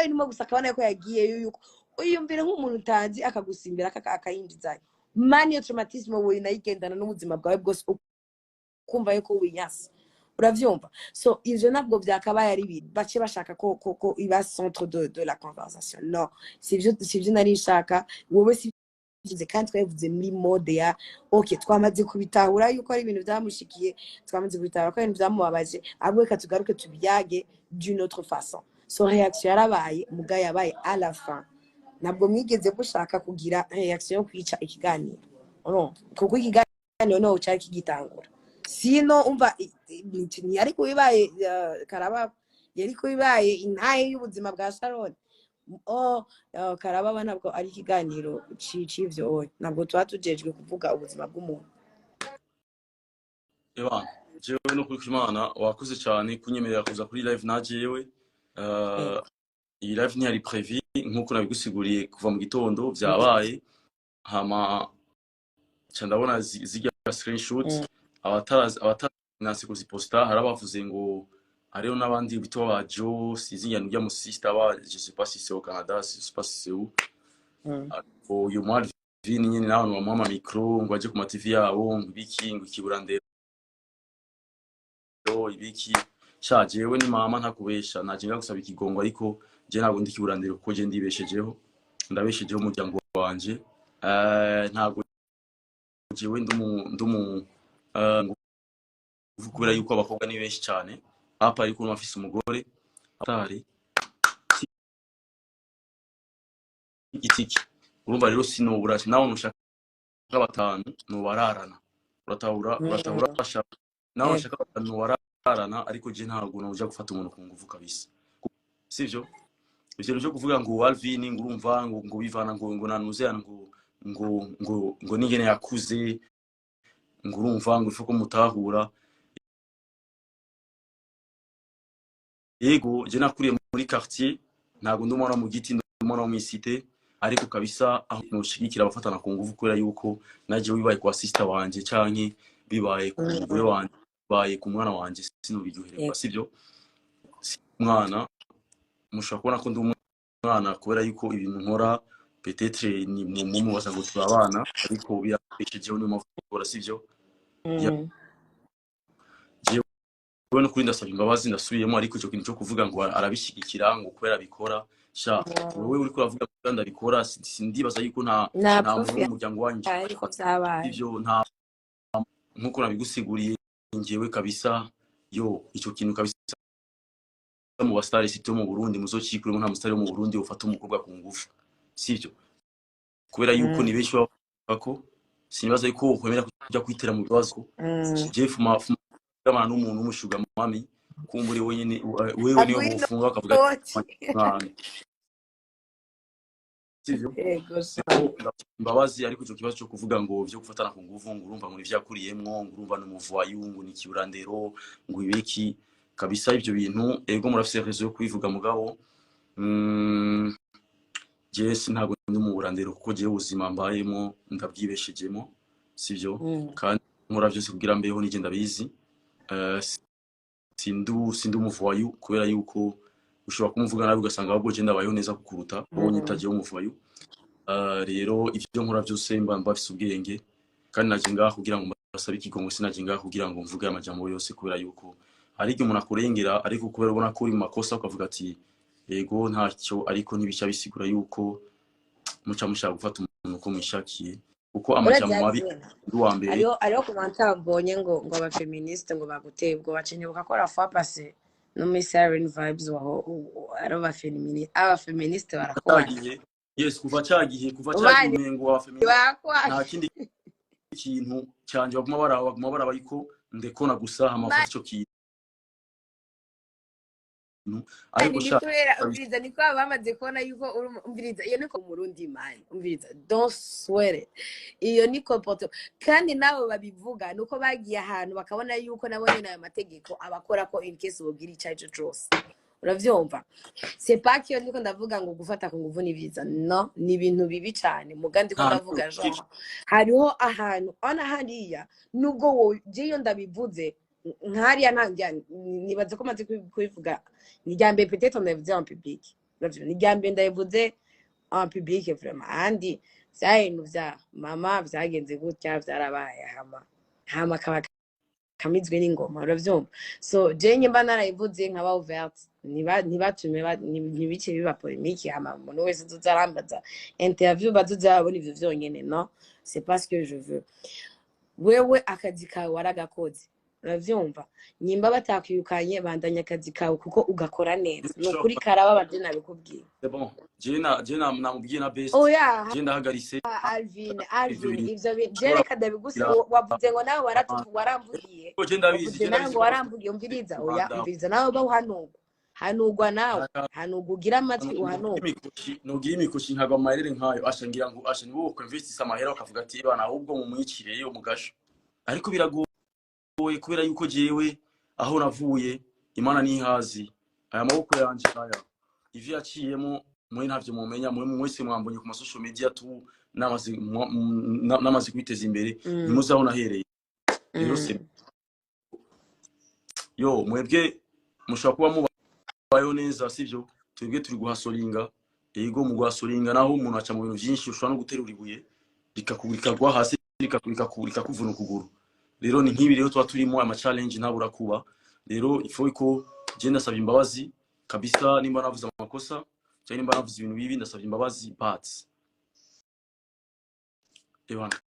Irimo gusa akabona ko yagiyeyo, yuko uyumvira nk'umuntu utazi akagusimbira, akayinjizayo. Mani, iyo traumatisme wowe nayigendana n'ubuzima bwawe bwose, ukumva yuko winyasa, uravyumva? So ivyo ntabwo vyakabaye ari ibintu bace bashaka ko iba centre de la conversation. No, sivyo nari nshaka. Wowe si bivuze, kandi twabivuze muri mode ya okay, twamaze kubitahura yuko ari ibintu vyamushikiye, twamaze kubitahura ko ari ibintu vyamubabaje, ahubwo reka tugaruke tubiyage d'une autre façon. So réaction yarabaye, muga yabaye à la fin. Ntabwo mwigeze mushaka kugira réaction yo kwica ikiganiro, urumva? Kuko ikiganiro niho cari kigitangura. Sino umva, ntiyari kubibaye karababa, yari kubibaye intahe y'ubuzima bwa Sharon. Oh, karababa ntabwo ari ikiganiro c'ivyo oya, ntabwo tuba tujejwe kuvuga ubuzima bw'umuntu. Ebana, jewe no kuri Imana, wakoze cyane kunyemerera kuza kuri live. Na jewe iyi live ntiyari prévu, nkuko nabigusiguriye kuva mu gitondo vyabaye. Hama ca ndabona zirya screenshot, abatarazi kuziposta. Hari abavuze ngo hariho n'abandi bitwa ba Joe, sinzi ngira nurya mu sister ba, je sais pas si c'est au Canada, je sais pas si c'est où. Uyu Marvin nyene n'abantu bamuha ama micro ngo aje ku ma TV yabo, ngo ibiki, ngo ikiburandero, ibiki. Sha, jewe ni mama, ntakubesha, naje nga gusaba ikigongo, ariko je ntabwo ndi kiburandero, kuko je ndibeshejeho, ndabeshejeho umuryango wanje. Ntabwo jewe ndumu kubera yuko abakobwa ni benshi cyane apa, ariko urumva afise umugore atari igitiki. Urumva rero sinobura nawe nushaka batanu nubararana, uratahura? Uratahura sha? Nawe nushaka batanu nubararana, ariko je ntabwo noja gufata umuntu ku nguvu kabisa, sivyo? Ivyo byo kuvuga ngo Alvin, ngo urumva, ngo bivana, ngo nanuze, ngo ningene yakuze, ngo urumva ngo ifuko mutahura. Yego, je nakuriye muri quartier, ntabwo ndi umwana wo mu giti, ndi umwana wo mw'icité, ariko kabisa aho noshigikira abafatana ku nguvu, kubera yuko naje bibaye kwa sister wanje canke bibaye ku mugore wanje, bibaye ku mwana wanje, sinobiryohererwa. Sivyo? Si umwana, mushobora kubona ko ndi umwana kubera yuko ibintu nkora peut-être ni mumubaza ngo turi abana, ariko birabeshejeho, niyo mpamvu tubikora, sivyo? Jewe no kuri ndasaba imbabazi, ndasubiyemo, ariko ico kintu cyo kuvuga ngo arabishigikira ngo kubera abikora, sha, wewe uriko uravuga ko ndabikora, sindibaza yuko nta nta nta proof muntu w'umuryango wanje ariko vyabaye. Ivyo nta, nkuko nabigusiguriye, njyewe kabisa yo ico kintu kabisa mu basitari sito mu Burundi muzocikuremo. Nta musitari wo mu Burundi ufata umukobwa ku ngufu, sivyo? Kubera yuko ni benshi bavuga ko sinibaza yuko wokwemera kuja kwitera mu bibazo. Je fuma fuma gamana n'umuntu w'umushuga mami, kumbure wenyene wewe niyo Aguye bofunga bakavuga inoti. Mwana, sivyo? Yego sha. Rero ndasaba imbabazi, ariko ico kibazo cyo kuvuga ngo vyo gufatana ku nguvu, ngo urumva ngo nivyo yakuriyemwo, ngo urumva ni umuvoyou, ngo ni ikiburandero, ngo ibiki, kabisa ivyo bintu, ego, murafise raison yo kubivuga, mugabo jewe ntabwo ndi mu burandero, kuko jewe ubuzima mbayemo ndabwibeshejemo, sivyo? Kandi nkora vyose kugira mbeho, nije ndabizi. Sindi umuvoyou, kubera yuko ushobora kumuvuga nabi ugasanga ahubwo je ndabayeho neza kukuruta wowe unyita jewe umuvoyou. Rero ivyo nkora vyose mba mbafise ubwenge, kandi naje ngaha kugira ngo mbasabe ikigongo, sinaje ngaha kugira ngo mvuge amajambo yose, kubera yuko hari igihe umuntu akurengera, ariko kubera ubona ko uri mu makosa ukavuga ati yego ntacyo, ariko ntibica bisigura yuko muca mushaka gufata umuntu uko mwishakiye, kuko amajambo mabi Urazi ndi uwa mbere. Hariho commentaire mbonye ngo abaféministes ngo baguteye ubwoba, nibuka ko la fois passée no muri Siren Vibes waho ari abaféministes barakwanga. Cyagihe, yes, kuva cyagihe, kuva cyagihe Bari umengo abaféministes nta barakwanga. kindi kintu canje baguma baraba yuko ndekona gusa, hama bafata ico kintu, ariko ni sha kubera, umviriza, niko baba bamaze kubona yuko umviriza, iyo niko Umurundi, man, umviriza, don't sweat it. Iyo ni comportement, kandi nabo babivuga nuko bagiye ahantu bakabona yuko nabo nyene ayo mategeko abakora ko in case bogira ico arico cose, uravyumva? C'est pas que ndiko ndavuga ngo gufata ku nguvu ni vyiza, no, ni ibintu bibi cane, muga ndiko nta ndavuga genre hariho ahantu ona hariya nubwo wo je iyo ndabivuze nkariya ntangira, nibaze ko maze kubivuga ni irya mbere, peut-être ndabivuze en public. Uravyumva? Ni irya mbere ndabivuze en public vraiment. Ahandi vya bintu vya mama vyagenze gutya, vyarabaye, hama kaba kamizwe n'ingoma, uravyumva? So je nyimba narayivuze nkaba ouverte, ntibatume ntibice biba polémique, hama umuntu wese azoza arambaza interview bazoza babona ivyo vyonyene. No, c'est pas ce que je veux. Wewe akazi kawe waragakoze, uravyumva? Nyimba batakwirukanye, bandanya akazi kawe kuko ugakora neza. Ni ukuri karababaje, nabikubwiye. C'est bon, je namubwiye na best. Oya. Je ndahagaritse Alvin. ivyo Alvin, bintu. ivyo bintu je reka ndabigusa. Wavuze ngo nawe waramvugiye. Je ndabizi. Wavuze Je nawe ndabizi ngo ko waramvugiye. Umviriza, oya. Rwanda. Umviriza, nawe ba uhanurwa, hanurwa nawe, hanurwa, ugire amatwi uhanurwa. Imikoshi nugira imikoshi nkagwa mu mayerere nkayo, asha ngira ngo asha nibo bokwinvestisa amahera bakavuga ati: "Bana, ahubwo mumwicire yo mugasho." Ariko biragoye kubera yuko jewe aho navuye, Imana nihazi. Aya maboko yanje aya, ivyo yaciyemo mwe ntavyo mumenya. Mwe mwese mwambonye ku ma social media tu namaze kwiteza imbere. Ntimuzi aho nahereye rero. Se yo mwebwe mushobora kuba mubayeho neza, sivyo? Twebwe turi guhasoringa. Yego, mu guhasoringa naho umuntu aca mu bintu vyinshi. Ushobora no guterura ibuye rikagwa hasi rikakuvuna ukuguru. Rero ni nk'ibi rero tuba turimo, ama challenge ntabura kuba. Rero ifo ko je ndasabye imbabazi kabisa nimba navuze amakosa cyangwa nimba navuze ibintu bibi, ndasabye imbabazi. But ebana.